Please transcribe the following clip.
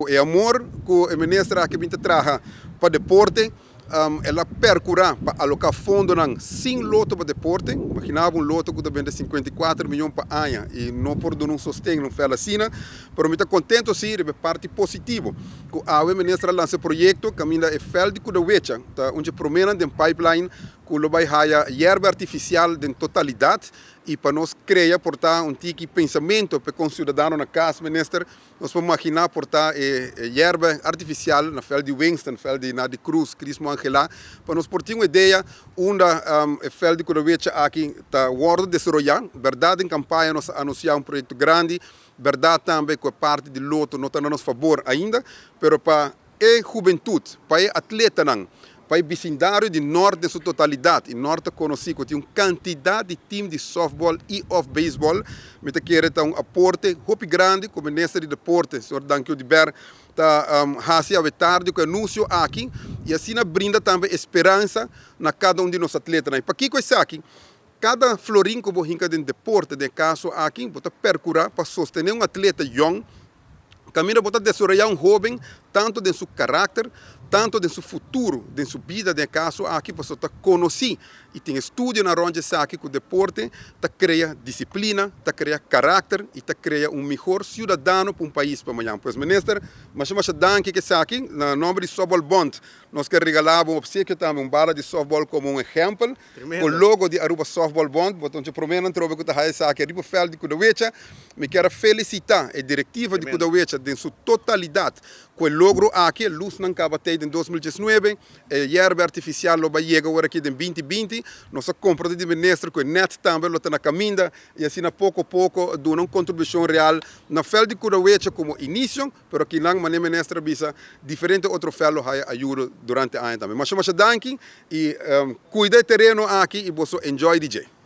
E amor ku e minister aki bin ta traha pa deporte, el a perkurá pa aloká fondonan sin Lotto pa Deporte. Imaginá bo un Lotto ku ta bende 54 mion pa aña i no por duna un sosten un veld asina. Pero mi ta kontentu si riba e parti positivo ku awe minister a lansa e proyekto kaminda e veld di Kudawecha ta un promé den pipeline ku lo bai haya yerba artifisial den totalidat. I pa nos krea por ta un tiki pensamentu pa e siudadano na kas, minister, nos por imaginá por ta e yerba artifisial na veld di Winston, veld di Nadi Cruz, Crismo Angela, pa nos por tin un idea unda e veld di Kudawecha aki ta wòrdu desaroyá. Berdat, den kampaña nos a anunsiá un proyekto grandi, berdat tambe ku e parti di Lotto no ta na nos fabor ainda, pero pa e hubentut, pa e atletanan, pa e bisindario di Noord den su totalidat, i Noord konosí ku tin un kantidat di tim di softball i of baseball, mi ta kere ta un aporte hopi grandi ku minister di deporte, señor Dangui Oduber, ta hasi awe tardi ku e anunsio aki i asina brinda tambe speransa na kada un di nos atletanan. I pakiko esaki? Kada florin ku bo hinka den deporte, den kaso aki, bo ta perkurá pa sostené un atleta yòn, kaminda bo ta desaroyá un hóben tantu den su karakter, tantu den su futuro, den su bida. Den kaso aki, bo ta konosí i tin estudio na rònt esaki ku deporte ta krea disiplina, ta krea karakter i ta krea un mihó siudadano pa un pais pa mañan. Pues, minister, masha masha danki ku esaki, na nòmber di Softball Bond, nos ke regalá un opsekio tambe, un bala di softball komo un ehèmpel, ku logo di Aruba Softball Bond. Bo ta un promé nan trobe ku ta haya esaki riba veld di Kudawecha. Mi ke felisitá e direktiva di Kudawecha den su totalidat ku e logro aki. Lusnan kaba t'ei den 2019, e yerba artifisial lo bai yega awor aki den 2020. Nos a kompra di minister ku e net tambe lo ta na kaminda i asina poko poko duna un kontribushon real na veld di Kudawecha komo inisio, pero akinan, manera minister a bisa, diferente otro veld lo haya ayudo durante aña tambe. Masha masha danki i kuida e tereno aki i boso enjoy DJ.